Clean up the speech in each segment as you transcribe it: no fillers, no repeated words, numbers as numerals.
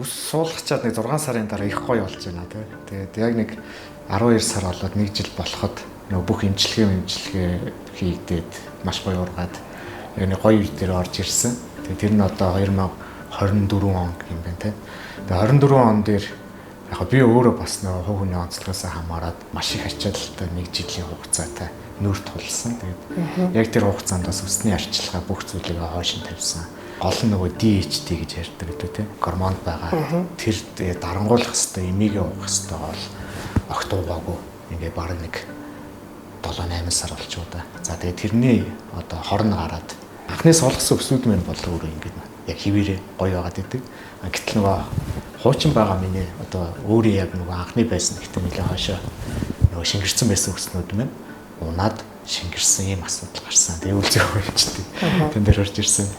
Үс суулгачаад нэг 6 сарын дараа их гоё болж байна тий. Тэгээд яг нэг 12 сар болоод 1 жил болоход нөгөө бүх имчилгээ хийгдээд маш гоё ургаад яг нэг гоё үе дээр орж ирсэн. Тэгээд тэр нь одоо 2024 он юм байна тий. Тэгээд 24 он дээр яг би өөрөө бас нөгөө хувь хүний онцлогоос хамаарат маш их ачаалалтай 1 жилийн хугацаатай нүүр тулсан. Тэгээд яг тэр хугацаанд бас үсний арчилгаа бүх зүйлийг хойш нь тавьсан. Гол нь нөгөө DHT гэж ярьдаг гэдэг тийм гормон байгаа. Тэр дарангуйлах хэвээр эмигээ уух хэвээр бол огт уугаагүй. Ингээ бараг нэг 7 8 сар болчихоо да. За тэгээд тэрний одоо хорн гараад анхны суулгасан өсүүд мэн бол өөрөө ингэ яг хിവэрэ гоё байгаад идэг. Гэтэл нөгөө хуучин байгаа миний одоо өөрийн яг нөгөө анхны байсан гэхдээ нэлээ хойшоо нөгөө шингэрсэн байсан өснүүд мэн унаад шингэрсэн ийм асуудал гарсан. Тэгээд үл зөв хөвчтэй. Тэн дээр орж ирсэн.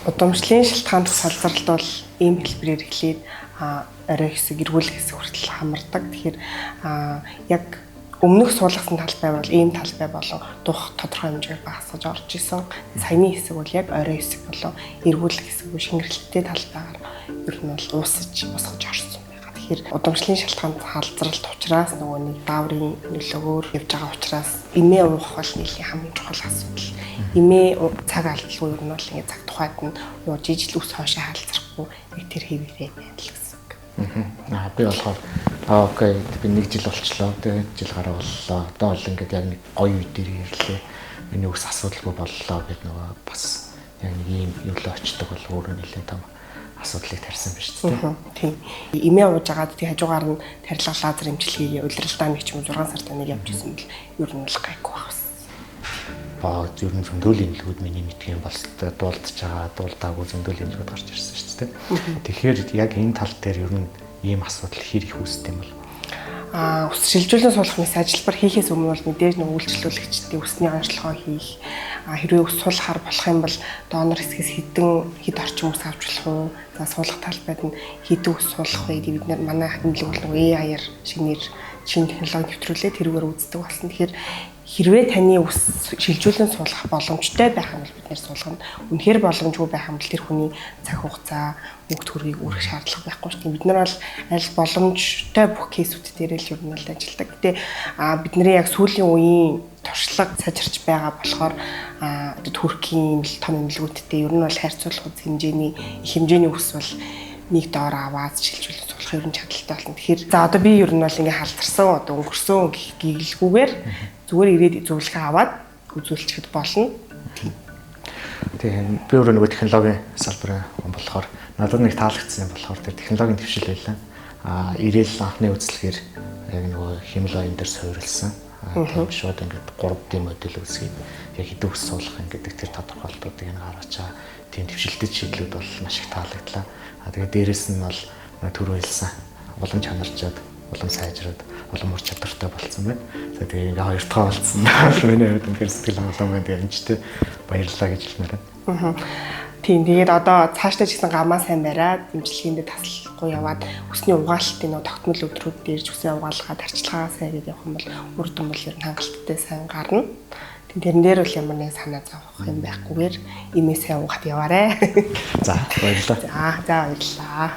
Удамшлын шалтгаан тус салзралт бол ийм хэлбэрээр эхлээд орой хэсэг, эргүүлэх хэсэг хүртэл хамардаг. Тэгэхээр яг өмнөх суулгасан талбай бол ийм талбай болон дух тодорхой хэмжээгээр багасгаж орж исэн. Саяны хэсэг бол яг орой хэсэг болон эргүүлэх хэсэг буюу шингэрэлттэй талбайгаар ер нь бол уусаж, босгож орсон байгаа. Тэгэхээр удамшлын шалтгаан халзралт учраас нөгөө нэг дааврын нөлөөгөөр явж байгаа учраас эмээ уух бол нэлийн хамгийн чухал асуудал. Эмээ цаг алдалгүй ер нь бол ингээд цаг тухайд нь ууж ижил ус хоошоо халзрахгүй яг тэр хэвээрээ байна л гэсэн үг. Би болохоор окей би 1 жил болчлоо. Тэгээ 1 жил гараа боллоо. Одоо бол ингээд яг нэг гоё үе дээр ирлээ. Миний ус асуудалгүй боллоо гэд нөгөө бас яг нэг ийм юулаа очдог бол өөрөө нэлээд том асуудлыг тарьсан биз дээ. Тийм. Эмээ ууж агаад тэг хажуугаар нь тарилга лазер эмчилгээгээ улиралдаа нэг ч юм 6 сартаа нэг явж исэн бол ер нь л гайгүй байх бас. Баа ер нь зөндөл эмнэлгүүд миний мэдгийн бол дуулдж байгаа, дуулдаагүй зөндөл эмнэлгүүд гарч ирсэн шүү дээ. Тэгэхээр яг энэ тал дээр ер нь ийм асуудал хэр их үүсдэг юм бол? Ус шилжүүлэн суулгах мэс ажилбар хийхээс өмнө бол мэдээж нэг үйлчлүүлэгчдийн үсний онцлогоо хийх, хэрвээ ус суулгахаар болох юм бол донор хэсгээс хэд орчим ус авч болох уу? За суулгах талбайд нь хэдэн ус суулгах вэ гэдэг бид нар манай эмнэлэг бол нөгөө AI-аар шинээр шинэ технологи нэвтрүүлээ тэрүүгээр үздэг болсон. Тэгэхээр хэрвээ таны ус шилжүүлэн суулгах боломжтой байх юм бол бид нэр суулгана. Үнэхээр боломжгүй байх юм бол тэр хүний цаг хугацаа, мөнгө төгрөгийг үрэх шаардлага байхгүй шүү дээ. Бид нар бол аль боломжтой бүх кейсүүд дээр л ер нь бол ажилладаг. Гэтэ бидний яг сүүлийн үеийн туршлага сайжирч байгаа болохоор Туркийн том эмнэлгүүдтэй ер нь бол харьцуулах хэмжээний их хэмжээний ус бол нэг доор аваад шилжүүлэн суулгах ер нь чадaltaй болно. Тэгэхээр за одоо би ер нь бол ингээ халдарсан одоо өнгөрсөн гэх гэгэлгүйгээр зүгээр ирээд зөвлөгөө аваад үзүүлчихэд болно. Тийм. Би өөрөө нөгөө технологийн салбарын хүн болохоор надад нэг таалагдсан юм болохоор тэр технологийн твшил байлаа. Ирээл анхны үзлэгээр яг нөгөө химэл оюун дээр суурилсан. Тийм шууд ингээд 3D модель үүсгээд яг хэдэн ус суулгах юм гэдэг тэр тодорхойлолтуудыг нь гаргачаа. Тийм твшилтэй шийдлүүд бол маш их таалагдлаа. Тэгээд дээрэс нь бол түрүү хэлсэн улам чанарчаад, улам сайжраад, улам ур чадвартай болцсон байна. За тэгээ ингээ хоёр дахь болцсон. Миний хувьд үнэхээр сэтгэл хангалуун байна. Тэгээ эмчтэй баярлалаа гэж хэлмээр байна. Тийм, тэгээд одоо цаашдаа ч гэсэн гамаа сайн бариад эмчилгээндээ таслахгүй яваад үсний угаалтын нөө тогтмол өдрүүд дээр ч үсээ угаалгаад арчилгаа сайн гэдэг явах юм бол үр дүн бол ер нь хангалттай сайн гарна. Тийм, тэрэн дээр бол ямар нэгэн санаа зовох юм байхгүйгээр эмээ сайн угаад яваарэ. За баярлалаа. За баярлалаа.